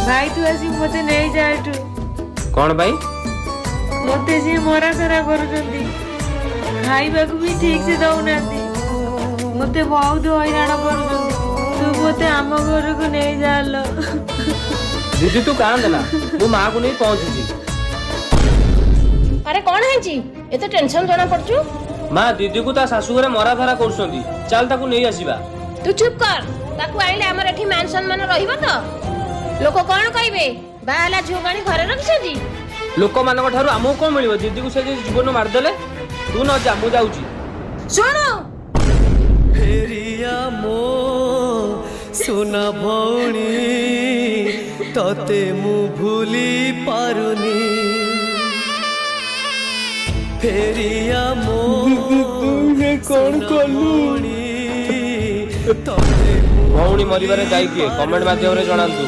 ଭାଇ, ତୁ ଆସି ମତେ ନେଇଯା ଏଠୁ। କଣ ପାଇଁ? ମତେ ସିଏ ମରାଧରା କରୁଛନ୍ତି, ଖାଇବାକୁ ବି ଠିକ ସେ ଦଉନାହାନ୍ତି, ମତେ ବହୁତ ହଇରାଣ କରୁଛନ୍ତି। ତୁ ମତେ ଆମ ଘରକୁ ନେଇଯା ଲୋ। ଦିଦି, ତୁ କାନ୍ଦେ ନା, ମୁଁ ମାକୁ ନେଇ ପହଞ୍ଚୁଛି। ଆରେ, କଣ ହେଇଛି? ଏତେ ଟେନସନ ଜଣା ପଡୁଛୁ। ମା, ଦିଦିକୁ ତା ଶାଶୁ ଘରେ ମରାଧରା କରୁଛନ୍ତି, ଚାଲ ତାକୁ ନେଇ ଆସିବା। ତୁ ଚୁପ୍ କର। ତାକୁ ଆଣିଲେ ଆମର ଏଠି ମାନ ସମ୍ମାନ ରହିବ ତ? ଲୋକ କଣ କହିବେ, ବାହା ହେଲା ଝିଅକୁ ଆଣି ଘରେ ରଖିଛନ୍ତି? ଲୋକମାନଙ୍କ ଠାରୁ ଆମକୁ କଣ ମିଳିବ? ଦିଦିକୁ ସେ ଯଦି ଜୀବନ ମାରିଦେଲେ? ତୁ ନ ଯା, ମୁଁ ଯାଉଛି। ଶୁଣୁ। ଫେରିଆ ମୋ ସୁନା ଭଉଣୀ, ତତେ ମୁଁ ଭୁଲି ପାରୁନି। ଫେରିଆ ମୋ କଣ କଲୁ? ତତେ ମୁଁ ଭଉଣୀ ମରିବାରେ ଦାୟୀ କିଏ? କମେଣ୍ଟ ମାଧ୍ୟମରେ ଜଣାନ୍ତୁ।